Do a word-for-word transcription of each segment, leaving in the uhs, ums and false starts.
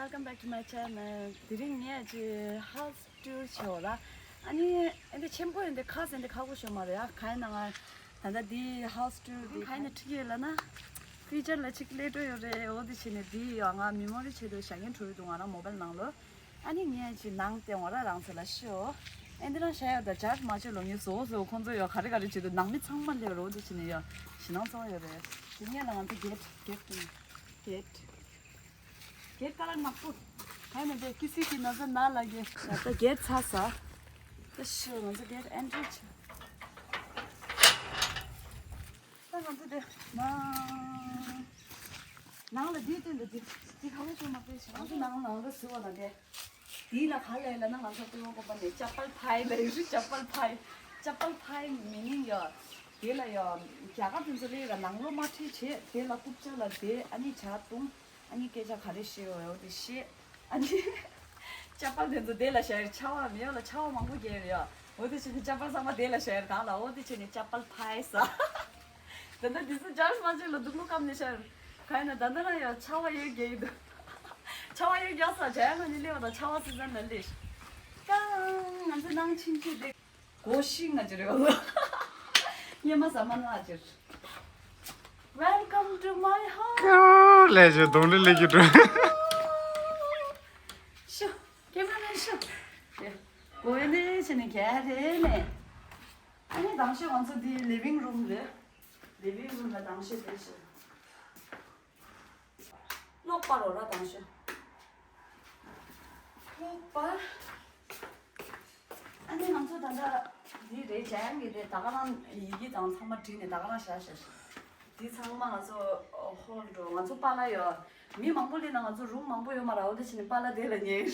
Welcome back to my channel. དེ་རིང་ངས་ཅིག་house tour བྱེད་འོ་ར། ཨ་ནི་ཨེ་འདི་ཆེན་པོ་ཡིན་འདི་ཁ་སེ་འདི་ཁ་གོ་ཤོ་མ་རེད་ཡ། ཁ་ཡིན་ན་ང་ད་ལྟ་འདི་house tour འདི་ཁ་ཡིན་ན་ཁྲིད་ཀྱི་ཡོད་ལ་ན། future ལ་ཅིག་སླེབས་འགྲོ་ཡོད་རེད། འོ་འདི་བྱས་ནས་འདི་ཡོད་ང་memory ཆེད་དུ་བཞག་མཁན་འགྲོ་ཡོད་འདུག་ང་རང་mobile ནང་ལོ། ཨ་ནི་ངས་ཅིག་ནང་བསྟན་འོ་ར་རང་ཚོ་ལ་ཤོ། ཨེ་འདི་རང་བྱ་ཡོད་ད་ཇར་མ་བྱེད་ལོ་ངས་བཟོ་བཟོ་ཁོང་ཚོ་ཡོད་ག་རེ་ག་རེ་བྱེད་འདུག་ནང་མི་ཚང་མ་སླེབས་རོ་འདི་བྱས་ནས་ཡོད་ཞི་ནང་ཚང་ཡོད་རེད། དེ་ངས་ལ་ང་ཚོ་gate gate gate gate color ནག་པོ། ཁ་ནས་དེ་ཀི་སི་ཀི་ན་ཟ་ན་ལ་གེ་ད་gate ཚ་ས། ད་ཤི་ང་ཚོ་gate entry ཆ། ད་ང་ཚོ་དེ་ན། ནང་ལ་དེ་སྟོན་དུ་དེ་དེ་ཁ་བོ་ཚོ་མ་པེ་ཞིག་ང་ཚོ་ནང་ནང་ལ་ཟུ་བ་དང་དེ། དེ་ལ་ག་ལས་ལ་ན་ང་ཚོ་ཏུ་ཡོང་གོ་པ་ནས་ཅ་པལ་ཕའི་ལ་ཡོད་ཅ་པལ་ཕའི། ཅ་པལ་ཕའི་meaning ཡོད། དེ་ལ་ཡོད་རྒྱ་གར་དེ་ཚོ་ལས་ལ་ནང་ལོ་མ་ཁྲིད་བྱེད་དེ་ལ་རྐུབ་ཅག་ལ་དེ་ཨ་ནི་ཇ་བཏུང་། ཨ་ནི་སྐད་ཆ་ག་རེ་བཤད་འོ་དེ་བཤད། ཨ་ནི་ཅ་པལ་དེ་ཚོ་དེ་ལ་ཤར་ཆ་བ་མེད་ལ་ཆ་བ་མང་པོ་རྒྱལ་ཡོད། འོ་དེ་བྱས་ནས་ཅ་པལ་ཚང་མ་དེ་ལ་ཤར་གང་ལ་འོ་དེ་བྱས་ནས་ཅ་པལ་ཕའི་ས། ད་ལྟ་དེ་ཚོ་ཇར་མ་བྱེད་ལ་སྡུག་ལོ་སྐམ་ནས་ཤར། ག་ཡིན་ན་ད་ལྟ་རང་ཡང་ཆ་བ་ཡོད་རྒྱལ་ཡོད་འདུག་ཆ་བ་ཡོད་རྒྱལ་ས་ཇ་ཡང་ང་ནི་སླེབས་པ་དང་ཆ་བ་སི་ཛན་ལ་སླེབས། ཀང་ང་ཚོ་ནང་ཕྱིན་ཆད་དེ། གོ་ཤི་ང་ཅི་རེད་བ། ཉི་མ་ཟ་མ་ན་ཅིར། Welcome to my home. ཀ་ལས་ཅི་གདོང་ལེ་ལེ་གི་འགྲོ། ཤོ། ཀེ་མ་ར་ཤོ། གོ་ཡ་ནེ་ཆེ་ནེ་ག་རེ་ནེ། ཨ་ནི་དང་ཤོ་ང་ཚོ་འདི་living room རེད། living room ལ་དང་ཤོ་དེ་ཤོ། ལོག་པར་རོ་ལ་དང་ཤོ། ལོག་པར། ཨ་ནི་ང་ཚོ་ད་ལྟ་འདི་རེད་ཇ་ཡང་གི་རེད་ད་ག་རང་ཡི་གེ་དང་ཚང་མ་བྲིས་ནས་ད་ག་རང་བཞག་བཞག་འདི་ཚང་མ་ང་ཚོ་ཧོལ་འགྲོ་ང་ཚོ་པཱ་ལགས་ཡོད། མི་མང་པོ་སླེབས་ན་ང་ཚོ་རུམ་མང་པོ་ཡོད་མ་རེད། འོ་དེ་བྱས་ནས་པཱ་ལགས་དེ་ལ་ཉལ་གི་རེད།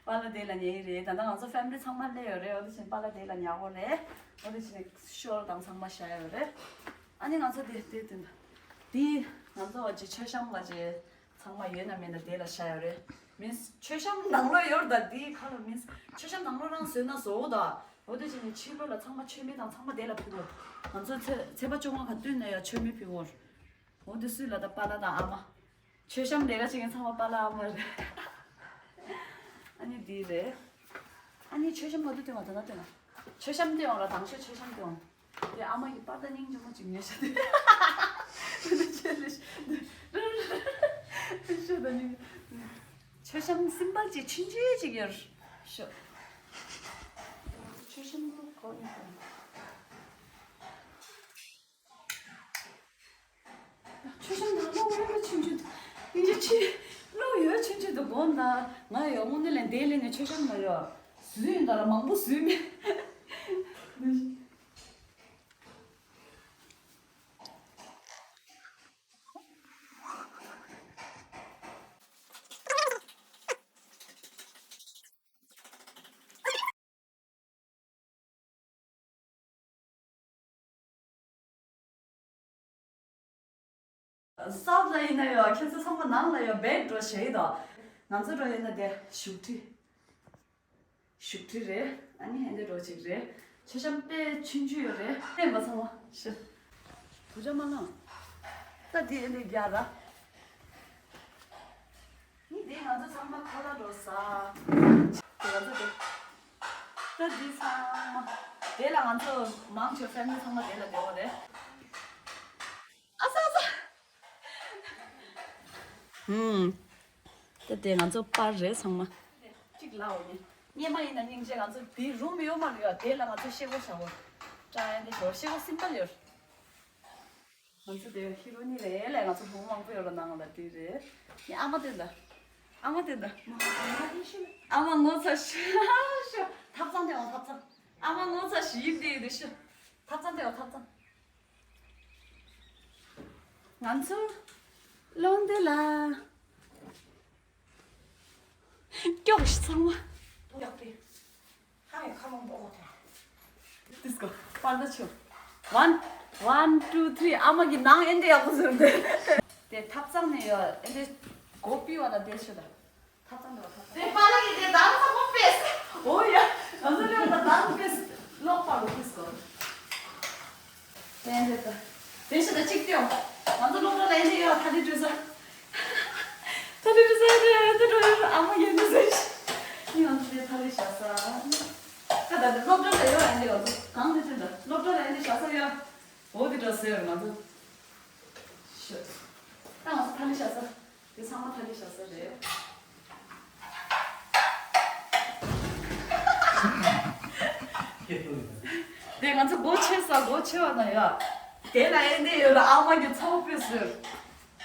པཱ་ལགས་དེ་ལ་ཉལ་གི་རེད། ད་ལྟ་ང་ཚོ་family ཚང་མ་སླེབས་ཡོད་རེད། འོ་དེ་བྱས་ནས་པཱ་ལགས་དེ་ལ་ཉལ་གོ་རེད། འོ་དེ་བྱས་ནས་ཤོར་དང་ཚང་མ་བཞག་ཡོད་རེད། ཨ་ནི་ང་ཚོ་དེ་དེ་དེ་འདྲ་དེ་ང་ཚོ་བ་ཅི་མཆོད་བཤམས་བ་ཅི། ཚང་མ་ཡོད་ན་མེད་ན་དེ་ལ་བཞག་ཡོད་རེད། མིན་མཆོད་བཤམས་ནང་ལོགས་ཡོད་ད་དེའི་ཁ་ལ་མིན་མཆོད་བཤམས་ནང་ལོགས་རང་བཟོས་ན་བཟོ་འོ་ད། འོ་དེ་བྱས་ནས་ཕྱི་ལོགས་ལ་ཚང་མ་མཆོད་མེ་དང་ཚང་མ་དེ་ལ་ཕུལ་བ། ང་ཚོ་ཚེ་ཚེས་པ་བཅོ་ལྔ་ག་དུས་ན་ཡང་མཆོད་མེ་ཕུལ་བ། འོ་དེ་སུས་ལ་ད་པཱ་ལགས་དང་ཨ་མ། མཆོད་བཤམས་ལས་ཀ་བྱེད་མཁན་ཚང་མ་པཱ་ལགས་ཨ་མ་རེད། ཨ་ནི་དེ་རེད། ཨ་ནི་མཆོད་བཤམས་ག་དུས་སྟོན་བ་ད་ལྟ་སྟོན་ན། མཆོད་བཤམས་སྟོན་འོ་ར་དང་ཤོས་མཆོད་བཤམས་སྟོན་འོ། དེ་ཨ་མ་གི་པར་ད་སྙིང་རྗེ་མོ་ཅིག་ཉོས་ཤག་དེ། དེ་ཆེ་ལེ་ཤོ་ད་ནི། མཆོད་བཤམས་སིམ་པལ་ཅིག་ཆུང་ཆུང་ཅིག་ཡོད་ཤོ། མཆོད་བཤམས་ལོ་གོ་ཡོད་དམ། མཆོད་བཤམས་ནང་ལོ་ཡོད་ཆུང་ཆུང་དེ་ཆེ་ལོ་ཡོད་ཆུང་ཆུང་དུ་དགོངས་དག་ང་ཡོད་དངོས་གནས་ལས་འདས་ལས་ནས་མཆོད་བཤམས་མ་ཡོད། བཟོས་ཡིན་ད་ལ་མང་པོ་བཟོས་མེད། སའུཐ་ལ་ཡིན་ན་ཡོད། ཁྱེད་ཚོ་ཚང་མ་ནང་ལ་ཡོད་བེད་འགྲོ་ཞེས་དོ། ང་ཚོ་འགྲོ་ཡོད་ན་དེ་བཞུགས་ཁྲི། བཞུགས་ཁྲི་རེད། ཨ་ནི་ཧན་དེ་འགྲོ་ཅིག་རེད། མཆོད་བཤམས་དཔེ་ཆུང་ཆུང་ཡོད་རེད། ཕན་པ་ཚང་མ་ཤི། བུ་ཆ་མ་ལང་། ད་དེ་ཨེ་འདི་རྒྱ་ར། ནི་དེ་ང་ཚོ་ཚང་མ་ཁ་ལག་འགྲོ་ས། དེ་ང་ཚོ་དེ། ད་འདི་ཚང་མ། དེ་ལ་ང་ཚོ་མང་ཆེ་ཕེ་མི་ལི་ཚང་མ་དེ་ལ་བསྡད་པ་རེད། ཨ་ས་ཨ་ས། ཧུམ། ད་དེ་ང་ཚོ་པར་རེད་ཚང་མ། གཅིག་ལའོ་ནི། སྙེ་མ་ཡིན་ན་སྙིང་རྗེ། ང་ཚོ་དེ་རུམ་ཡོད་མ་རེད་ཡ། དེ་ལ་ང་ཚོ་ཤེལ་སྒོ་བཞག་པ། ཀྲ་ཡན་དེ་ཞོར་ཤེལ་སྒོ་སིམ་པལ་ཡོད། ང་ཚོ་དེ་ཧི་རོ་ནི་རེད་ལས། ང་ཚོ་བུ་མོ་མང་པོ་ཡོད་ར་ནང་ལ་དེ་རེད། ནི་ཨ་མ་དེ་འདྲ། ཨ་མ་དེ་འདྲ། ཨ་མ་ངོ་ཚ་ཤ་ཤ། ཐབ་ཚང་དེ་འོང་ཐབ་ཚང་། ཨ་མ་ངོ་ཚ་ཤི་ཡིབ་དེ་ཡིན་དེ་ཤ། ཐབ་ཚང་དེ་འོང་ཐབ་ཚང་། ང་ཚོ་ལོན་དེ་ལ། སྐྱོགས་ཤི་ཚང་མ། སྐྱོགས་པའི། ཧ་ཡ་ཁ་མང་པོ་འོ་ཐལ། Disco པར་ད་ཆོ། One, one, two, three ཨ་མ་གི་ནང་ཨེ་འདྲ་ཡག་པོ་ཟེར་ཏེ། དེ་ཐབ་ཚང་ནས་ཡོད་ཨེ་འདྲ་གོ་པི་བ་ལ་དེ་ཤོད་ད། ཐབ་ཚང་ནས་ཡོད་ཐབ་ཚང་། དེ་པཱ་ལགས་ཀྱིས་དེ་དང་ཚང་མ་ཕེས། འོ་ཡ། ང་ཚོ་ལོས་ད་དང་ཕེས། ལོག་པ་ལོ་ཕེས་གོ། དེ་འདྲ་ད། དེ་ཤོད་ད་གཅིག་ཏེ་ཡོད། ང་ཚོ་ལོག་པ་ལ་ཨེ་འདྲ་ཡོད་ཐ་དེ་བྲོས་ས། ཐ་དེ་བྲོས་ས་ཨེ་འདྲ། སློབ་གྲྭ་ལ་ཡོད་ཨ་འདི་ང་ཚོ་གང་དུ་ཕྱིན་འདྲ། སློབ་གྲྭ་ལ་ཨ་འདི་བཞག་ས་ཡོད། འོ་འདི་འདྲ་ཟེར་ང་ཚོ། ཤོད། ད་ང་ཚོ་ཐ་ལི་བཞག་ས། དེ་ཚང་མ་ཐ་ལི་བཞག་ས་རེད། དེ་ང་ཚོ་སྒོ་ཕྱེ་ས་སྒོ་ཕྱེ་བ་ན་ཡ། དེ་ལ་ཨེ་འདི་ཡོད་ལ་ཨ་མ་གི་ཚོགས་ཕུད་ཟེར།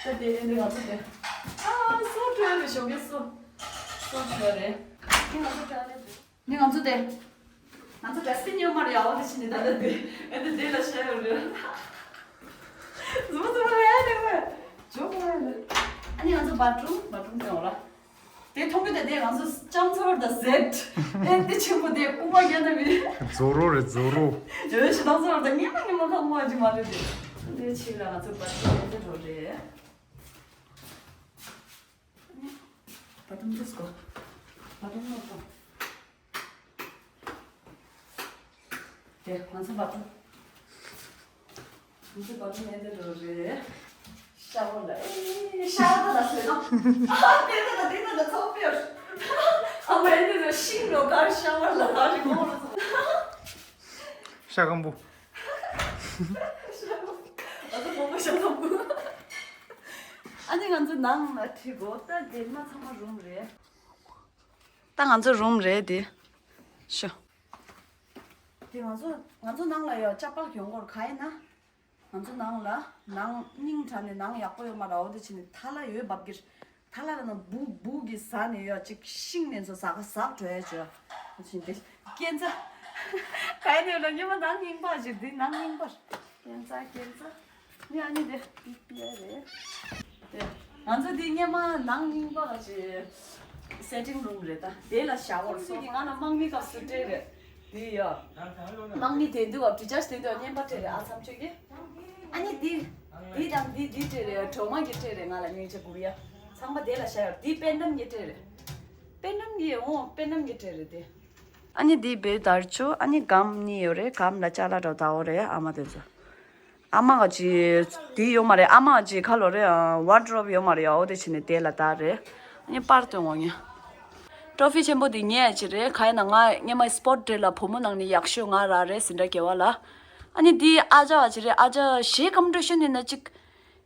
ད་དེ་ཨེ་འདི་ང་ཚོ་དེ། ཨ་སོ་བྲོས་རེད་ཞོགས་ཀས་སོ། སོ་བྲོས་རེད། དེ་ང་ཚོ་བྲོས་རེད། ནི་ང་ཚོ་དེ། ང་ཚོ་ཌ་སི་ཊི་བིན་ཡོད་མ་རེད་ཡ། འོ་དེ་ཕྱིན་ནས་ད་ལྟ་དེ་ཨེ་འདི་དེ་ལ་བཤད་ཡོད་རེད། ཟུར་ཟུར་རེད་ཨེ་རེད་བས། ཇོ་མོ་ཨེ་རེད། ཨ་ནི་ང་ཚོ་བ་ཊི་རུམ་བ་ཊི་རུམ་དེ་འོ་ལ། དེ་མཐོང་གི་དེ་དེ་ང་ཚོ་ལྕམ་ཚོར་དང་ཟེར། ཨེ་འདི་ཆེན་པོ་དེ་དབུ་མ་རྒྱ་ནག་མི། རྫོ་རོ་རེད་རྫོ་རོ། ཡོད་ཞེ་སྡང་ཚོར་དང་ཉི་མ་ཉི་མ་ཁ་མོ་ཨ་ཅི་མ་རེད་དེ། དེ་ཕྱིན་ལ་ང་ཚོ་བ་ཊི་རུམ་དེ་འགྲོ་རེད། བ་ཊི་རུམ་དེ་སྐོ། བ་ཊི་རུམ་ནོ་སྐོ། དེ་ང་ཚོ་བ་ཊི་རུམ། ང་ཚོ་བ་ཊི་རུམ་ནས་དེ་འགྲོ་རེད། ཤ་བོ་ལ་ཨེ་ཤ་བོ་ལ་ཟེར་ན། ཨ་དེ་ད་ད་དེ་ད་ད་ཚོགས་པེར། ཨ་མ་ཨེ་དེ་ད་ཤིང་ལོ་གར་ཤ་བོ་ལ་ད་རི་མོ་ལ་ཚོགས། ཤ་སྐམ་པོ། ཤ་བོ། ཨ་ཚོ་བོ་བོ་ཤ་སྐམ་པོ། ཨ་ནི་ང་ཚོ་ནང་ལ་ཁྲིད་གོ། ད་དེ་མ་ཚང་མ་རུམ་རེད། ད་ང་ཚོ་རུམ་རེད་དེ། ཤོ། དེ་ང་ཚོ་ང་ཚོ་ནང་ལ་ཡོད་ཅ་པག་གྱོན་གོར་ག་ཡིན་ན། ང་ཚོ་ནང་ལ་ནང་སྙིང་དྲག་ནས་ནང་ཡག་པོ་ཡོད་མ་ར། འོ་དེ་ཕྱིན་ནས་ཐ་ལ་ཡོད་འབབ་གིར། ཐ་ལ་ལ་ན་སྦུག་སྦུག་གི་ཟ་ནས་ཡོད་ཅིག་ཤིང་ནས་ཚོ་ཟ་ག་ཟག་འགྲོ་ཡ་བྱོས། འོ་ཕྱིན་དེ་སྐྱེན་ཚ། ག་ཡིན་ནས་ལ་ཉི་མ་ནང་སྙིང་པ་ཞིག་འདི་ནང་སྙིང་པ། སྐྱེན་ཚ་སྐྱེན་ཚ། ནི་ཨ་ནི་དེ་པི་པི་ཨེ་རེད། དེ་ང་ཚོ་འདི་སྔས་མ་ནང་རྙིང་པ་ཅིག་སེ་ཊིང་རུམ་རེད་ད། དེ་ལ་ཤ་ཝར་སོ་ང་ལ་དམག་མི་སྐབས་སུ་སྤྲད་རེད། དེ་ཡ། དམག་མི་དེ་འདུག་བ་བྲི་ཆ་དེ་འདུག་བ་བརྙན་པ་སྤྲད་རེད་ཨ་མཚམས་ཆོས་ཀྱི། ཨ་ནི་འདི། འདི་དང་འདི་འདི་སྤྲད་རེད་གྲོ་མ་གི་སྤྲད་རེད་ང་ལ་སྙིང་རྗེ་གུ་རི་ཡ། ཚང་མ་དེ་ལ་ཤ་ཝར་འདི་པེན་ནམ་གི་སྤྲད་རེད། པེན་ནམ་གི་འོང་པེན་ནམ་གི་སྤྲད་རེད་དེ། ཨ་ནི་འདི་བེ་དར་ཆོ་ཨ་ནི་སྒམ་གཉིས་ཡོད་རེད་སྒམ་ལ་ཅ་ལག་འདྲ་བོ་ད་འོ་རེད་ཨ་མ་དེ་ཚོ། ཨ་མ་ག་ཅི། དེ་ཡོད་མ་རེད་ཨ་མ་ག་ཅི་ཁ་ལོ་རེད་ཨ་ཝར་ཌི་རོབ་ཡོད་མ་རེད་ཨ་འོ་དེ་ཕྱིན་ནས་དེ་ལ་བསྟར་རེད། ཨ་ནི་པར་སྟོན་འོང་ངེ། ཊོ་ཕི་ཆེན་པོ་དེ་ངས་ཡ་ཅི་རེད་ག་ཡིན་ན་ང་སྔས་མ་སྤོར་ཊི་ཌེ་ལ་བུ་མོ་ནང་ནས་ཡག་ཤོས་ང་རག་རེད་ཟིན་གྲྭ་དགེ་བ་ལ། ཨ་ནི་དེ་ཨ་ཅག་ག་ཅི་རེད་ཨ་ཅག་གཞས་ཀམ་པི་ཊི་ཤན་ཡིན་ན་ཅིག་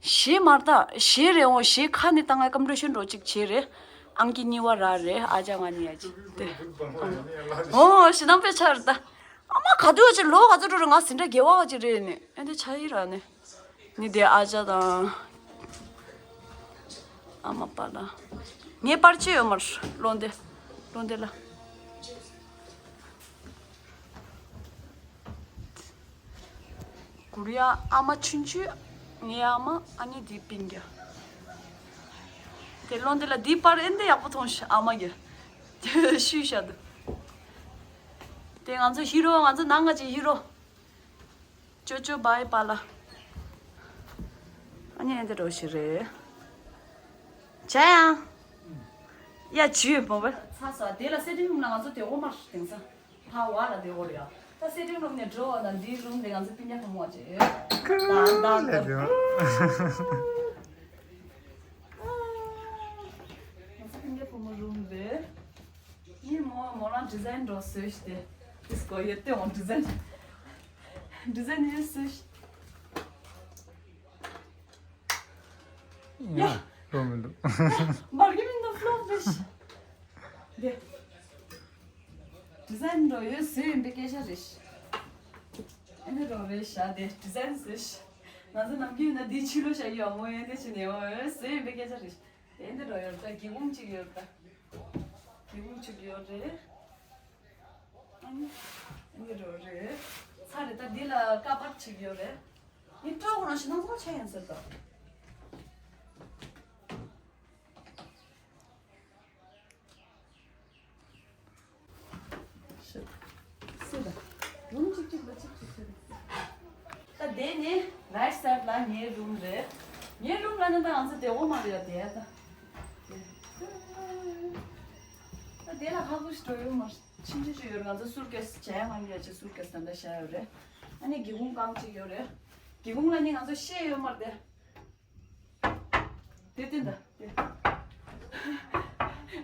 གཞས་མར་ད་གཞས་རེད་འོང་གཞས་ཁ་ནས་ད་ང་ཀམ་པི་ཊི་ཤན་འགྲོ་ཅིག་བྱས་རེད། ཨང་ཀི་གཉིས་པ་རག་རེད་ཨ་ཅག་ང་གཉིས་ཡ་ཅིག་དེ། འོ་ཞེ་སྡང་དཔེ་ཆ་རེད་ད། ཨ་མ་ག་དུས་ཅིག་ལོ་ག་ཚོད་འགྲོ་རེད་ང་ཟིན་གྲྭ་དགེ་བ་ག་ཅིག་རེད་ནི་ཨེ་འདི་ཆ་ཡི་ར་ནི། ནི་དེ་ཨ་ཅག་དང་། ཨ་མ་པ་ལ། ངའི་པར་ཆས་ཡོད་མར་བློ་འདི། བློ་འདི་ལ། གུ་རི་ཡ་ཨ་མ་ཆུང་ཆུང་། ངའི་ཨ་མ་ཨ་ནི་འདི་སྤུན་ཀྱག་དེ་བློ་འདི་ལ་འདི་པར་ཨེ་འདི་ཡག་པོ་མཐོང་ཤག་ཨ་མ་གི་ཤུས་ཤ་འདུག་དེ་ང་ཚོ་ཧི་རོ་ང་ཚོ་ནང་ང་ཅིག་ཧི་རོ། ཅོ་ཅོ་བའི་པཱ་ལགས། ཨ་ནི་ཨེ་འདི་འགྲོ་ཞིག་རེད། བྱ་ཡང་། ཡ་ཇུས་མོ་བེ། ཚ་ས་དེ་ལ་སེ་ཊིང་རུམ་ལ་ང་ཚོ་དེ་འོ་མར་དེང་སང་། ཕ་བ་ལ་དེ་འོ་རེད་ཡ། ད་སེ་ཊིང་རུམ་ནས་འགྲོ་བ་ན་འདིའི་རུམ་དེ་ང་ཚོ་སྤུན་ཀྱག་ཕོ་མོ་བྱེད། ད་ད་ད། ང་ཚོ་སྤུན་ཀྱག་ཕོ་མོ་རུམ་རེད། ཡིན་མོ་མོ་རང་ཌི་ཛའིན་འགྲོ་བཟོས་ཤི་དེ། དིས་གོ་ཡོད་དེ་འོང་ཌི་ཛའིན། ཌི་ཛའིན་ཡོད་བཟོས་ཤི། ཡ། ཡ། ལོ་མི་འདུག་མར་གི་མི་འདུག་ལོ་བཟོས་ཤི། དེ། ཌི་ཛའིན་འགྲོ་ཡོད་བཟོས་ཡིན་པའི་སྐད་ཆ་རེད་ཤི། ཨེ་འདི་འགྲོ་རེད་ཤ་དེ་ཌི་ཛའིན་བཟོས་ཤི། ང་ཚོ་ནམ་རྒྱུན་ཡིན་ན་འདི་ཕྱི་ལོ་ཤ་ཡོད་མོ་ཡོད་དེ་ཕྱི་ནས་འོ་ཡོད་བཟོས་ཡིན་པའི་སྐད་ཆ་རེད་ཤི། དེ་འདི་འགྲོ་ཡོད་ད་སྒེའུ་ཁུང་གཅིག་ཡོད་ད། སྒེའུ་ཁུང་གཅིག་ཡོད་རེད། ཨ་ནི། འདི་འགྲོ་རེད། ཚ་རེད་ད་འདི་ལ་ཀ་པར་གཅིག་ཡོད་རེད། ངས་སྤྲོ་བོ་རང་ཞིག་ནང་ཚོགས་ཆ་ཡིན་ཟེར་ད། ཤི། སུ་ད། རུམ་གཅིག་གཅིག་ལ་གཅིག་གཅིག་ཟེར། ད་དེ་ནི་རའིཊ་སའིཌ་ལ་ངའི་རུམ་རེད། ངའི་རུམ་ལ་ནི་ད་ང་ཚོ་བདེ་བོ་མ་རེད་ཡ་དེ་ད། ད་དེ་ལ་ཧ་གོ་ཞིག་འགྲོ་ཡོད་མ་རེད། ཕྱིན་ཆད་ཅིག་ཡོད་རེད་ང་ཚོ་སུར་ཀེས་བྱས་ང་གཉིས་ཡ་ཅིག་སུར་ཀེས་ད་ལྟ་བཞག་ཡོད་རེད། ཨ་ནི་སྒེའུ་ཁུང་རྐང་གཅིག་ཡོད་རེད། སྒེའུ་ཁུང་ལ་ནི་ང་ཚོ་ཤེས་ཡོད་མ་རེད་དེ། དེ་དེ་འདྲ་དེ།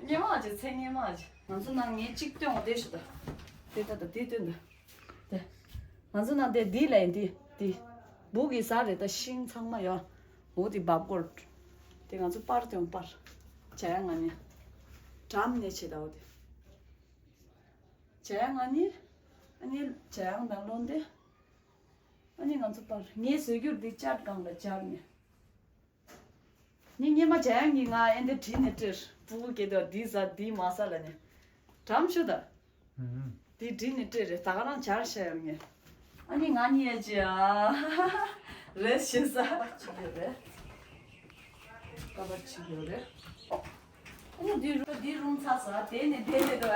སྔོན་མ་ཅིག་ཚེ་སྔོན་མ་ཅིག་ང་ཚོ་ནང་ངས་གཅིག་སྟོན་འོ་དེ་ཞུ་ད། དེ་ད་ད་དེ་སྟོན་ད། དེ། ང་ཚོ་ནང་དེ་འདི་ལ་ཡིན་འདི་འདི། སྦུག་གི་ས་རེད་ད། ཤིང་ཚང་མ་ཡོད། འོ་དེ་འབབ་སྐོར། དེ་ང་ཚོ་པར་སྟོན་པར། བྱ་ཡང་ང་ནི། འགྲམ་ནས་བྱེད་ད་འོ་དེ། བྱ་ཡང་ང་ནི། ཨ་ནི་བྱ་ཡང་ནང་ལོང་དེ། ཨ་ནི་ང་ཚོ་པར་ངས་བཟོས་རྒྱུར་འདི་བཅར་སྒང་ལ་བཅར་ནས། ནི་སྙེ་མ་བྱ་ཡང་གིས་ང་ཨེ་འདི་བྲིས་ནས་སྤྲེར་སྤུ་གུ་སྐྱེ་དོ་འདི་ཟ་འདི་མ་ཟ་ལ་ནི། གྲམ་ཤོ་ད། འདི་བྲིས་ནས་སྤྲེར་རེད་ད་ག་རང་བྱར་ཤ་ཡང་ངས། ཨ་ནི་ང་གཉིས་ཡ་ཅི་ཨ། རེས་ཤེས་ས་ཅི་ཡོད་རེད། ཀ་བར་ཅི་ཡོད་རེད། ཨ་ནི་འདི་རུ་འདི་རུམ་ཚ་ས་དེ་ནས་དེ་ནས་དོ་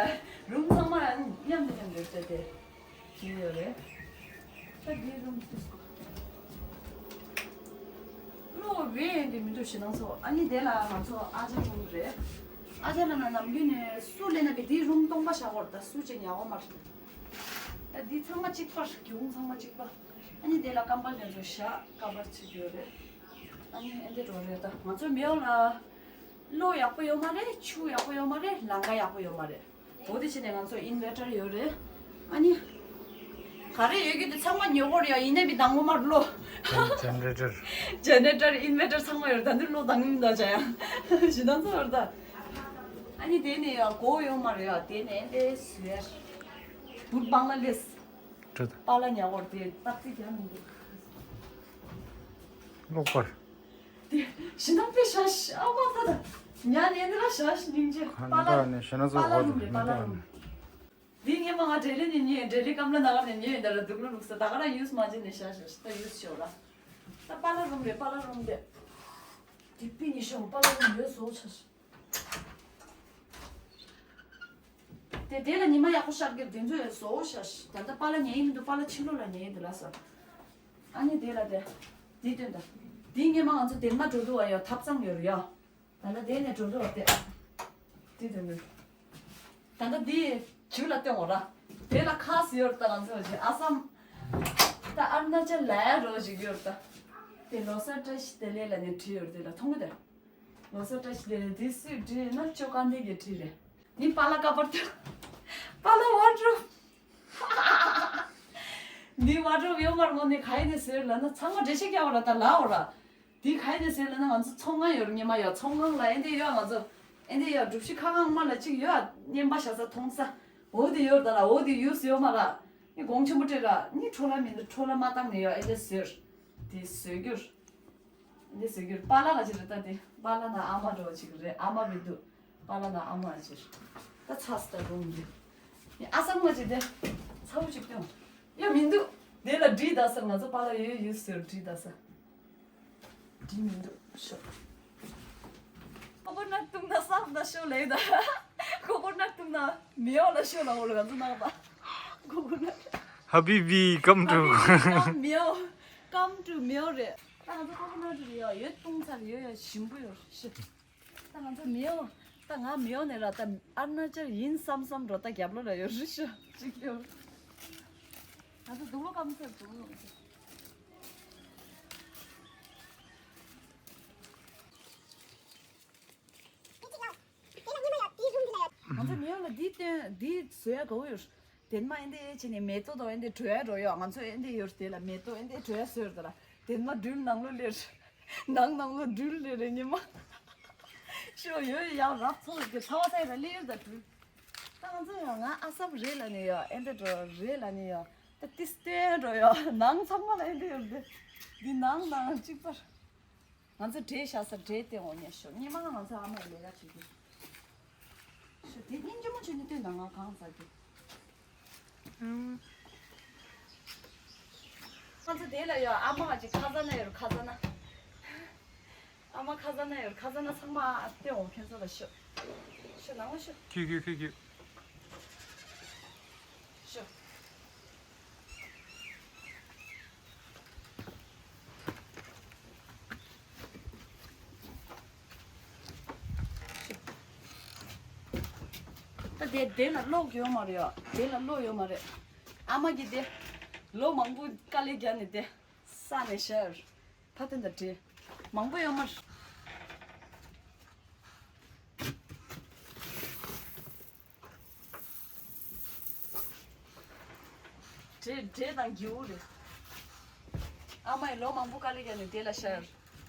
རུམ་ཚང་མ་མཉམ་དུ་མཉམ་དུ་བྱས་ཏེ། ཅི་ཡོད་རེད། ད་འདི་རུམ་ཚིག་སྐོར། བློ་བས་འདི་མི་འདུག་ཞེ་སྣང་ཚོ། ཨ་ནི་དེ་ལ་ང་ཚོ་ཨ་ཅག་རུམ་རེད། ཨ་ཅག་ལ་ན་ནམ་རྒྱུན་ནས་སུ་ལས་ན་བས་འདི་རུམ་སྟོང་པ་བཞག་གོ་ར་ད་སུ་ཅན་ཡག་པོ་མ་རེད། ད་འདི་ཚང་མ་གཅིག་པ་རེད། གྱོང་ཚང་མ་གཅིག་པ། ཨ་ནི་དེ་ལ་ཀམ་པལ་ནས་ཚོ་བཞག་ཀམ་པལ་ཚིག་ཡོད་རེད། ཨ་ནི་ཨེ་འདི་འགྲོ་རེད་ད་ང་ཚོ་མེའོ་ལ། གློག་ཡག་པོ་ཡོད་མ་རེད། ཆུ་ཡག་པོ་ཡོད་མ་རེད། ལམ་ཁ་ཡག་པོ་ཡོད་མ་རེད། འོ་དེ་བྱས་ནས་ང་ཚོ་ཨིན་ཝེ་ཊར་ཡོད་རེད། ཨ་ནི། ག་རེ་ཡོད་རྒྱུ་དེ་ཚང་མ་ཉོ་དགོས་རེད་ཡ། ཡིན་ནའི་བི་དང་པོ་མར་གློག་ཇེ་ནེ་རེ་ཊར། ཇེ་ནེ་རེ་ཊར་ཨིན་ཝེ་ཊར་ཚང་མ་ཡོད་རེད། ད་འདིར་གློག་དང་གི་མི་འདུག་བྱ་ཡ། ཞེ་སྣང་ཚོ་ཡོད་རེད་ད། ཨ་ནི་དེ་ནས་ཡ་སྒོ་ཡོད་མ་རེད་ཡ། དེ་ནས་དེ་ཟེར། བུ་སྤང་ལ་ལེས། ཁྲི་ད། པཱ་ལགས་ཉ་གོར་དེ་སྟག་རྩེ་རྒྱག་མི་འདུག་གློག་པར། དེ་ཞི་ནམ་པའི་ཤ་ཤ་ཨ་མ་ད་ད། ཉ་ནས་འདི་ལ་ཤ་ཤ་སྙིང་རྗེ། གང་པཱ་ལགས། ད་ནས་ཞི་ན་ཚོ་པཱ་ལགས་ཧོ་རུམ་རེད་པཱ་ལགས་རུམ། འདི་ངས་མ་ང་འབྲེལ་ལེ་ནས་ཉོས། འབྲེལ་ལེ་ཀམ་ལ་ནག་ནས་ཉོས་ཡིན་ད་ར་སྡུག་ལོ་ལུག་ས་ད་ག་ར་ཡུས་མ་བྱས་ནས་ཤ་ཤ་ཤ་ད་ཡུས་ཤོག་ལ། ད་པཱ་ལགས་རུམ་རེད་པཱ་ལགས་རུམ་རེད། དེ་པི་ནི་ཤོག་པཱ་ལགས་རུམ་ཡོད་བཟོ་ཆ་ཤ། དེ་དེ་ལ་ཉི་མ་ཡག་པོ་ཤར་གི་དེ་ཚོ་ཡོད་བཟོ་ཤ་ཤ། ད་ལྟ་པཱ་ལགས་ཉལ་ཡིན་མི་འདུག་པཱ་ལགས་ཕྱི་ལོགས་ལ་ཉལ་ཡིན་འདུག་ལ་ས། ཨ་ནི་དེ་ལ་དེ། དེ་སྟོན་ད། དེ་ངས་མ་ང་ཚོ་དེ་མ་འགྲོ་འདུག་བ་ཡོད་ཐབ་ཚང་ཡོད་རེད་ཡ། ད་ལྟ་དེ་ནས་འགྲོ་འདུག་བ་དེ། དེ་སྟོན་དགོས། ད་ལྟ་དེ་བྱིའུ་ལ་སྟོན་འོ་ར། དེ་ལ་ཁ་སི་ཡོད་རེད་ད་ང་ཚོ་ཞིག་ཨ་སམ། ད་ཨར་ན་ཅལ་ལ་ཡ་རོ་ཞིག་ཡོད་རེད་ད། དེ་ལོ་གསར་བཀྲ་ཤིས་བདེ་ལེགས་ལ་ནི་བྲིས་ཡོད་རེད་དེ་ལ་མཐོང་གི་དེ། ལོ་གསར་བཀྲ་ཤིས་བདེ་ལེགས་འདི་སུས་བྲིས་ན་ཅོ་ཀ་འདི་གིས་བྲིས་རེད། ནི་པཱ་ལགས་ཀ་པར་ཏུ། པཱ་ལགས་ཝར་ཌོབ། འདི་ཝར་ཌོབ་ཡོད་མར་ངོ་ནི་ག་ཡིན་ནི་ཟེར་ལ་ན་ཚང་མ་འགྲེལ་བཤད་རྒྱག་བ་ལ་ད་ལ་འོ་ར། འདི་ག་ཡིན་ནི་ཟེར་ལ་ན་ང་ཚོ་ཚོང་ཁང་ཡོད་ར་ཉི་མ་ཡོད་ཚོང་ཁང་ལ་ཨེ་འདི་ཡོད་ང་ཚོ། ཨེ་འདི་ཡོད་སྒྲུབ་གཞི་ཁ་ཁང་མ་ལ་གཅིག་ཡོད་རྔན་པ་བཞག་ས་མཐོང་ས། འོ་འདི་ཡོད་ད་ལ་འོ་འདི་ཡུས་ཡོད་མ་ར། ནི་གོང་ཆེན་པོ་སྤྲད་ར་ནི་འཕྲོ་ལ་མི་འདི་འཕྲོ་ལ་མ་བཏང་ནི་ཡོད་ཨེ་འདི་ཟེར། འདི་ཟེར་རྒྱུར། འདི་ཟེར་རྒྱུར་པཱ་ལགས་ང་ཅི་རེད་ད་དེ་པཱ་ལགས་ན་ཨ་མ་འགྲོ་ཅིག་རེད་ཨ་མ་མི་འདུག་པཱ་ལགས་ན་ཨ་མ་ཅིར། ད་ཚ་སི་ད་རུང་འདི། ཨ་སང་ང་ཅི་དེ། ཚ་བོ་ཅིག་སྟོན། ཡ་མི་འདུག་དེ་ལ་བྲིས་ད་ས་ང་ཚོ་པཱ་ལགས་ཡོད་ཡོད་ཟེར་བྲིས་ད་ས། བྲིས་མི་འདུག་ཤོག་ཁོ་བོ་ན་བཏུང་ན་བསམ་ད་ཤོག་ལེ་ད། ཁོ་བོ་ན་བཏུང་ན་མི་ཡོང་ལ་ཤོག་ལ་འོ་ལ་ང་ཚོ་ནང་པ། ཁོ་བོ་ན། Habibi, come to. Habibi, come མི་ཡོང་། Come to མི་ཡོང་རེད། ད་ང་ཚོ་ཀོ་ཀོ་ནཊ་རེད་ཡ་ཡོད་བཏུང་ཚར་ཡོད་ཡ་ཞིམ་པོ་ཡོད་ཤི། ད་ང་ཚོ་མི་ཡོང་། ད་ང་མི་ཡོང་ནས་ར་ད་ཨར་ན་ཅལ་ཡིན་བསམ་བསམ་འགྲོ་ད་རྒྱབ་ལོ་ལ་ཡོད་རི་ཤི་ཅིག་ཡོད། ང་ཚོ་སྡུག་ལོ་ཀམ་ཚར་སྡུག་ལོ། ང་ཚོ་མི་ཡོང་ལ་འདི་སྟོན་འདི་བཟོ་ཡ་དགའ་བོ་ཡོད། དེ་མ་ཨེ་འདི་ཨེ་བྱས་ནས་མེ་ཏོག་དང་ཨེ་འདི་བྲོ་ཡ་འགྲོ་ཡོད། ང་ཚོ་ཨེ་འདི་ཡོད་དེ་ལ་མེ་ཏོག་ཨེ་འདི་བྲོ་ཡ་བཟོས་ཡོད་དེ་ལ་དེ་མ་སྦྲུལ་ནང་ལོ་ལེར། ནང་ནང་ལོ་སྦྲུལ་ལེར་རེ་ཉི་མ། ཤོ་ཡོད་ཡ་རབ་ཚོགས་ཀྱི་ཚ་བ་ཚ་ཡ་ལེར་ད་སྦྲུལ། ད་ང་ཚོ་ཡང་ང་ཨ་སམ་རེད་ལ་ནི་ཡ་ཨེ་འདི་འགྲོ་རེད་ལ་ནི་ཡ་ད་ཏི་སྟོན་འགྲོ་ཡ་ནང་ཚང་མ་ལ་ཨེ་འདི་ཡོད་དེ་འདི་ནང་ནང་གཅིག་པར། ང་ཚོ་འབྲས་བཞག་ས་འབྲས་སྟེང་འོ་ཉལ་ཤོག་ཉི་མ་ང་ཚོ་ཨ་མ་ལས་ཀ་བྱེད་ཀྱི། ཤོ་དེ་སྙིང་རྗེ་མོ་བྱོས་ནས་སྟོན་དང་ང་གང་ཟ་རྒྱུ། ང་ཚོ་དེ་ལ་ཡོད་ཨ་མ་ཅིག་ཁ་ཟ་ན་ཡོད་ཁ་ཟ་ན། ཨ་མ་ཁ་ཟ་ན་ཡོད་ཁ་ཟ་ན་ཚང་མ་སྟོན་འོ་ཁྱེད་ཚོ་ལ་ཤོ། ཤོ་ནང་ལ་ཤོ། ཁྱུ་ཁྱུ་ཁྱུ་ཁྱུ། ཤོ། ད་དེ་དེ་ལ་གློག་ཡོད་མ་རེད་ཡ། དེ་ལ་གློག་ཡོད་མ་རེད། ཨ་མ་གིས་དེ་ལོ་མང་པོ་དཀའ་ལས་བརྒྱབ་ནས་དེ་ས་ནས་ཤར་ཕ་དེ་འདྲ་བྲིས་མང་པོ་ཡོད་མ་རེད། འབྲས་འབྲས་དང་སྒྱེའུ་རེད། ཨ་མ་ཡིས་ལོ་མང་པོ་དཀའ་ལས་བརྒྱབ་ནས་དེ་ལ་ཤར།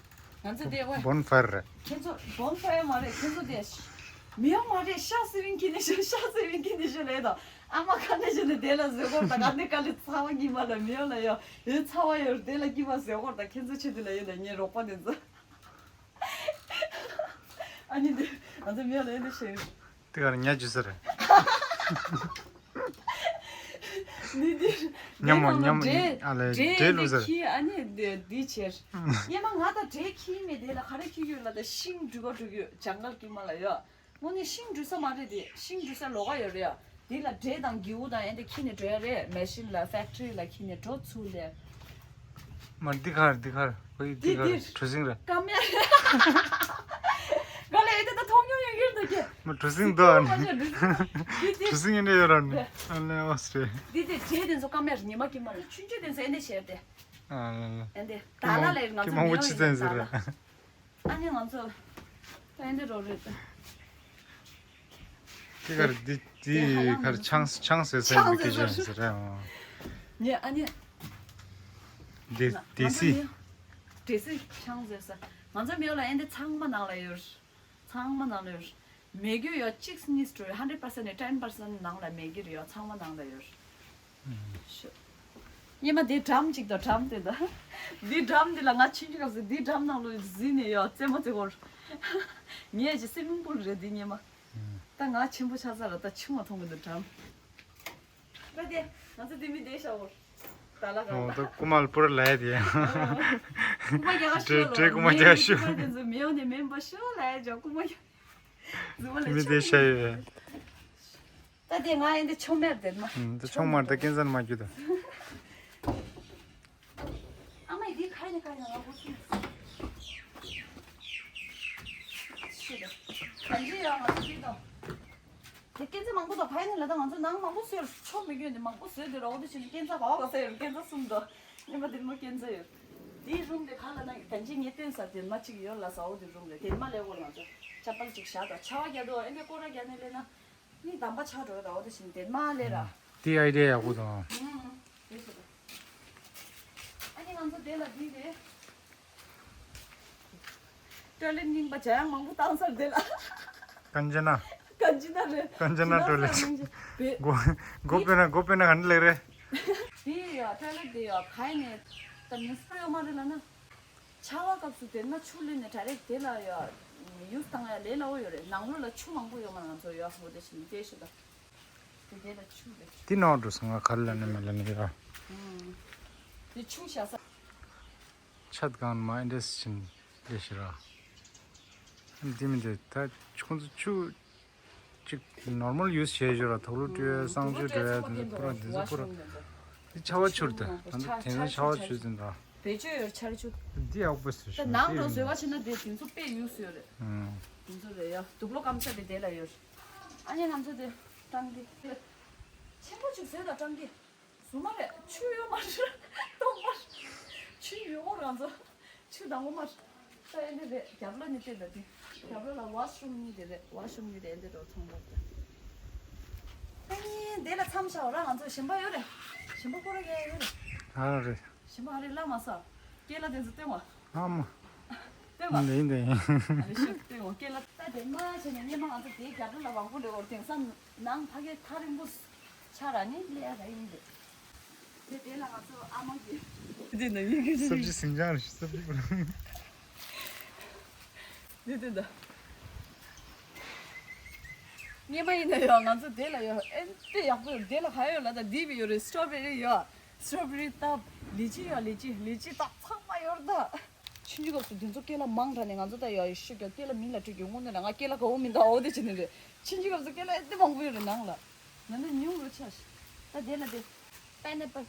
ང་ཚོ་དེ་ཝེ། བོན་ཕར་རེད། ཁྱེད་ཚོ་བོན་ཕར་མ་རེད། ཁྱེད་ཚོ་དེ་མི་ཡོང་མ་རེད། ཤ་སི་བིན་ཁྱེད་ནས་ཤོད། ཤ་སི་བིན་ཁྱེད་ནས་ཤོད་ལས་དང་། ཨ་མ་ཁ་ནས་ཤོད་ནས་དེ་ལ་བཟོས་སྐོར་དང་། ག་ནས་དཀའ་ལས་ཚ་བ་གཉིས་མ་ལ་མི་ཡོང་ལ་ཡོད། ཡོད་ཚ་བ་ཡོད་དེ་ལ་གཉིས་མ་བཟོས་སྐོར་དང་། ཁྱེད་ཚོ་ཆེད་དུ་ལ་ཡོད་ལ་ངའི་རོགས་པ་དེ་ཚོ། ཨ་ནི་འདི་ང་ཚོ་མི་ཡོང་ལ་ཡོད་འདི་ཤེས། དེ་གར་ཉ་འཇུ་ས་རེད། འདི་འདི་ཉ་མོ་ཉ་མོ། འདྲེ་ཨ་ལས་འདྲེ་འདྲེ་བླུགས་ས་རེད། ཁྱི་ཨ་ནི་འདི་འདི་ཆེར། ཉི་མ་ང་དང་འདྲེ་ཁྱི་མེད་དེ་ལ་ག་རེ་ཁྱི་ཡོད་ལ། ད་ཤིང་འབྲུ་ག་འབྲུ་གུ་ཇང་གལ་དཀྱུས་མ་ལ་ཡོད། དངོས་གནས་ཤིང་འབྲུ་ས་མ་རེད་དེ། ཤིང་འབྲུ་ས་ལོགས་ཀ་ཡོད་རེད་ཡ། དེ་ལ་འདྲེ་དང་སྒྱེའུ་དང་ཨེ་འདི་ཁྱི་ནས་འགྲོ་ཡ་རེད། མེ་ཤིན་ལ་ཕེག་ཊི་རི་ལ་ཁྱི་ནས་འགྲོ་ཚུར་ལས། མ་འདི་གར་འདི་གར་ཁོ་ཡི་འདི་འདི་གར་གྲུ་གཟིངས་རེད། ཀ་མེ། ག་ལ་ཨེ་འདི་ད་མཐོང་མྱོང་ཡོད་ཡོད་འདུག་གི། མ་གྲུ་གཟིངས་འདུག་ཨ་ནི། འདི་འདི་གྲུ་གཟིངས་ཡིན་འདྲ་ཡོད་ར་ནི། ཨ་ལས་ཨོ་སི་རེད། འདི་འདི་འདྲེ་དེ་ཚོ་ཀ་མེ་ར་ཉི་མ་ཀྱི་མ་ལ་ཆུང་ཆུང་དེ་ཚོ་ཨེ་འདི་བྱས་ཏེ། ཨ་ལས་ཨེ་འདི་ད་ལ་ལས་ང་ཚོ་མི་མང་པོ་ཡོང་ཆི་ཡོད་ཚན་ཟེར་ད་ལ། རེད། ཨ་ནི་ང་ཚོ་ད་ཨེ་འདི་རོ་རེད་ད། དེ་གར་འདི་འདི་གར་ཆང་ཆང་ཟེར་ཟེར་འདི་སྐད་ཆ་ཟེར་རེད། ཨ་ནི་འདི་ང་འདི་ང་ཚོ་སི་མི་དེ་སི་ཆང་ཟེར་ས། ང་ཚོ་མི་ཡོང་ལ་ཨེ་འདི་ཚང་མ་ནང་ལ་ཡོད། ཚང་མ་ནང་ལ་ཡོད། མེད་རྒྱུ་ཡོད་གཅིག་གཉིས་འགྲོ་ཡོད། ཧན་ཌེ་རེད་པར་སེན་ཊི་ནས་ཊེན་པར་སེན་ཊི་ནང་ལ་མེད་རྒྱུ་ཡོད། ཚང་མ་ནང་ལ་ཡོད། ཤོད། སྙེ་མ་འདི་ཌམ་གཅིག་དང་ཌམ་དེ་དང་། འདི་ཌམ་འདི་ལ་ང་ཕྱིན་ཆད་སྐབས་སུ་འདི་ཌམ་ནང་ལ་གཟིགས་ནས་ཡོད་རྩེད་མོ་རྩེ་གོ། ངས་ཀྱི་སི་མིང་པུལ་རེད་འདི་སྙེ་མ། ད་ང་ཆེན་པོ་ཆགས་ཚར་ལ་ད་ཆུང་བ་མཐོང་གི་འདུག་ཌམ། ད་དེ་ང་ཚོ་འདི་མི་བསྡད་ཤག་འོ། ད་ལ་གང་ད། ད་རྐུ་མ་ལ་པུ་ར་ལ་ཡ་དེ། རྐུ་མ་རྒྱ་ག་ཤོད་ལ། འདྲེ་རྐུ་མ་རྒྱ་ཤོད། དེ་ཚོ་མི་ཡོང་ནས་མེན་པ་ཤོད་ལ་ཡ་ཇོ་རྐུ་མ་རྒྱ། རྫུན་མ་ལ་མི་བསྡད་ཤག་ཡོད། ད་དེ་ང་ཡིན་དེ་ཆོ་མེར་དེ་མ། ཨུམ། ད་ཆོ་མར་ད་སྐྱེན་ཚན་མ་རྒྱུ་ད། ཨ་མ་ཡི་དེ་ཁ་ནས་ཁ་ནས་ང་གོ་ཤེས། ཤེས་ད། གང་ཅི་ཡང་ང་ཚོ་ཤེས་ད། དེ་སྐྱེན་ཚན་མང་པོ་ད་ཕ་ཡི་ནས་ལ་ད་ང་ཚོ་ནང་མང་པོ་བཟོས་ཆོ་མི་རྒྱུ་ནས་མང་པོ་བཟོས་དེ་རོགས་དེ་བྱས་ནས་སྐྱེན་ཚ་བ་བ་ས་ཡོད། སྐྱེན་ཚ་གསུམ་ད། ཉི་མ་དེ་མོ་སྐྱེན་ཚ་ཡོད། དེའི་རུམ་དེ་ག་ལ་ན་གང་ཅི་ངས་སྟོན་ས་དེ་མ་གཅིག་ཡོད་ལ་ས། འོ་དེ་རུམ་རེད། དེ་མ་ལས་འོ་ང་ཚོ་ཆ་པལ་གཅིག་བཞག་ད་ཆ་བ་རྒྱ་དོ་ཨེ་འདྲ་སྐོར་ར་རྒྱ་ནས་ལས་ན། ནི་དམ་པ་ཆགས་འགྲོ་ད། འོ་དེ་བཞིན་དེ་མ་ལས་ར། དེ་ཨའི་ཌི་ཡ་ཡག་པོ་དང་། ཨུམ། དེ་ཞིག་ད། ཨ་ནི་ང་ཚོ་དེ་ལ་དེ་རེད། ཊོའི་ལེཊ་རྙིང་པ་ཇ་ཡང་མང་པོ་བཏང་སར་དེ་ལ། ཀན་ཇ་ན། ཀན་ཇ་ན་རེད། ཀན་ཇ་ན་ཊོའི་ལེཊ། བེ། གོ་གོ་པེ་ན་གོ་པེ་ན་ག་འདྲ་ལེགས་རེད། དེ་ཡ་ཊོའི་ལེཊ་དེ་ཡ་ག་ནས་ད་མི་སུ་ཡོད་མ་རེད་ལ་ན། ཆར་པ་སྐབས་སུ་དེ་ན་ཆུ་ལེན་ནས་ད་རེས་དེ་ལ་ཡ་ཡུ་སི་བཏང་ཡ་ལས་སླ་བོ་ཡོད་རེད། ནང་ལོགས་ལ་ཆུ་མང་པོ་ཡོད་མ། ང་ཚོ་ཡ་འོ་དེ་བཞིན་དེ་ཞིག་ད། དེ་དེ་ལ་ཆུ་རེད། དེ་ནང་འགྲོ་སོང་ང་ག་ལ་ནི་མ་ལ་ནི་ཡ། ཨུམ། དེ་ཆུ་བཞག་ས། ཆད་གང་མ་ཨིན་ཌས་ཆིན་ལེ་ཤི་ར། འདི་མི་འདི་ད་ཁོང་ཚོ་ཆུ་ཅིག་ནོར་མལ་ཡུ་སི་བྱས་ཞོར་ལ་དུག་ལོག་སྤྲོད་ཡ་གསང་སྤྱོད་འགྲོ་ཡ་འདི་པུ་ར་འདི་ཚོ་པུ་ར། འདི་ཆར་པ་ཆུ་རེད་ད། ད་འདི་དེང་སང་ཆར་པ་ཆུ་ཟིན་ར། བེད་སྤྱོད་ཡོད་ཆར་ཆུ། འདི་ཡག་པོ་ཟེར་ད་ཞོ་ནང་འགྲོ་བཟོས་པ་བྱས་ན་དེ་དེ་ཚོ་དཔེ་ཡུ་སི་ཡོད་རེད། ཨུམ། དེ་ཚོ་རེད་ཡ། དུག་ལོག་སྐམ་ས་དེ་དེ་ལ་ཡོད། ཨ་ནི་ང་ཚོ་དེ་སྤྲང་གི། ཆེན་པོ་ཅིག་བཟོས་ད་སྤྲང་གི། བཟོ་མ་རེད། ཆུ་ཡོད་མ་རེད། སྟོང་པ་རེད། ཆུ་ཡོད་འོ་རང་ཚོ། ཆུ་དང་པོ་མ་རེད། ད་ཨེ་འདི་རེད། རྒྱབ་ལ་ནི་བལྟས་ད་དེ། རྒྱབ་ལ་ལ་ཝ་ཤི་རུམ་གཉིས་དེ་རེད། ཝ་ཤི་རུམ་གཉིས་དེ་ཨེ་འདི་རོ་ཚོང་འདུག་ད། ཨ་ནི་དེ་ལ་མཚམས་བཞག་ར། ང་ཚོ་ཞིམ་པ་ཡོད་རེད། ཞིམ་པ་ཁོ་ར་གས་ཡོད་རེད། ཨ་རེད། ཞིམ་པ་ཨ་རེ་ལ་མ་ས། སྐེ་ལ་དེ་ཚོ་སྟོན་བ། ཨ་མ། སྟོན་བ། འདི་འདི། ཨ་རེ་ཤུགས་སྟོན་བ་སྐེ་ལ། ད་དེ་མ་བྱས་ནས་སྙེ་མ་ང་ཚོ་དེའི་རྒྱབ་ལ་ལ་བང་བུ་ལེ་བོར་དེང་སང་ནང་ཕ་གའི་ཐག་རིང་པོ་ཆ་ར་ནི་ལེ་ཡ་ར་ཡིན་འདི། དེ་དེ་ལ་ང་ཚོ་ཨ་མ་གི། དེ་ན་ཡིན་གི། སབ་ཇི་སིང་ཇང་རེད་སབ་ཇི་པུ་ར། དེ་དེ་ད། སྙེ་མ་ཡིན་ན་ཡོད། ང་ཚོ་དེ་ལ་ཡོད། ཨེ་དེ་ཡག་པོ་ཡོད། དེ་ལ་ག་ཡོད་ལ་ད་འདི་བི་ཡོད་རེད། སི་ཊོ་བེ་རི་ཡོད། སི་ཊོ་བེ་རི་ད། ལི་ཅི་ཡོད། ལི་ཅི་ལི་ཅི་ད་ཚང་མ་ཡོད་ད། ཕྱིན་ཆད་སྐབས་སུ་དེ་ཚོ་སྐེ་ལ་མང་དྲགས་ནས་ང་ཚོ་ད་ཡ་ཡི་ཤི་རྒྱག་སྐེ་ལ་མིང་ལ་སྤྲོད་རྒྱུ་དངོས་གནས་ལ་ང་སྐེ་ལ་དགའ་བོ་མི་འདུག་འོ་དེ་བྱས་ནས་རེད། ཕྱིན་ཆད་སྐབས་སུ་སྐེ་ལ་ཨེ་དེ་མང་པོ་ཡོད་རེད་ནང་ལ། ང་ཚོ་ཉུང་རུ་ཆགས་ཤག་ད་དེ་ལ་དེ། པའི་ནེ་པལ།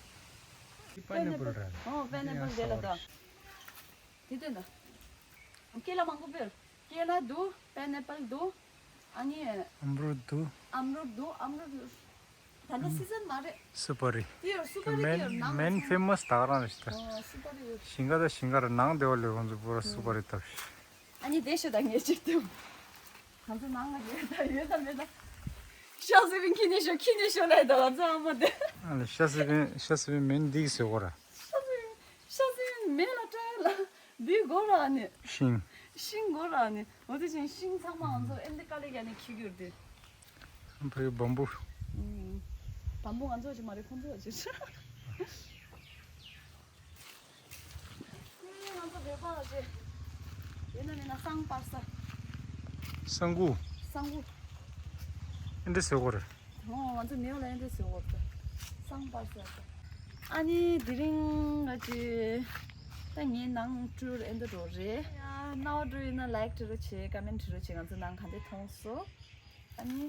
པའི་ནེ་པལ་རེད། ཨོ་པའི་ནེ་པལ་དེ་ལ་ད། དེ་དེ་ལ། སྐེ་ལ་མང་པོ་ཡོད། སྐེ་ལ་འདུག་པའི་ནེ་པལ་འདུག་ཨ་ནི། ཨམ་རུ་འདུག་ཨམ་རུ་འདུག་ཨམ་རུ་འདུག་ད་ལྟ་སི་ཛན་མ་རེད། སུ་པ་རི། དེ་ཡོད་སུ་པ་རི། དེ་ཡོད་ནང་། མེན་ཕེ་མ་སི་ད་ག་རང་རེད་ད། ཨོ་སུ་པ་རི་ཡོད། ཞིང་ཁ་ད་ཞིང་ཁ་རེད། ནང་སྡེ་བ་ལས་ཁོང་ཚོ་པུ་ར་སུ་པ་རི་ད། ཨ་ནི་དེ་ཤོད་ད་ངས་ཅིག་ཏུ། ང་ཚོ་ནང་ལ་ཡོད་ད་ཡོད་ད་མེད་ད། ཤ་སི་པན་ཁྱི་ནས་ཤོ་ཁྱི་ནས་ཤོ་ལས་དོ་ང་ཚོ་ཨ་མ་དེ། ཨ་ལེ་ཤ་སི་པན་ཤ་སི་པན་མེན་འདི་ཟེར་གོ་ར། ཤ་སི་པན་ཤ་སི་པན་མེན་ལ་ཏྲ་ལ་འདི་གོ་ར་ནི། ཤིང་། ཤིང་གོ་ར་ནི། འོ་དེ་ཅན་ཤིང་ཚང་མ་ང་ཚོ་ཨེ་འདི་དཀའ་ལས་ཀྱ་ནས་ཁྱི་གྱུར་དེ། བའི་བམ་བུ། བམ་བུ་ང་ཚོ་ཅི་མ་རེད་ཁོང་ཚོ་ཅི། ང་ཚོ་བོད་པ་ཞེས། ཡིན་ན་མིན་ན་སང་པར་ས། སང་གུ། སང་གུ། ཨེ་འདྲ་ཟེར་གོ་རེད། ཨོ་ང་ཚོ་ནེའུ་ལ་ཨེ་འདྲ་ཟེར་གོ་རེད། སང་པར་ས་ས། ཨ་ནི་དེ་རིང་ང་ཅི། ད་ངའི་ནང་སྤྲུལ་ཨེ་འདྲ་འགྲོ་རེད། ཡ་རྣ་བ་འགྲོ་ཡིན་ན་ལའིག་བྲི་རོགས་བྱེད་ཀ་མེན་བྲི་རོགས་བྱེད་ང་ཚོ་ནང་ག་འདྲ་མཐོང་སོང་། ཨ་ནི།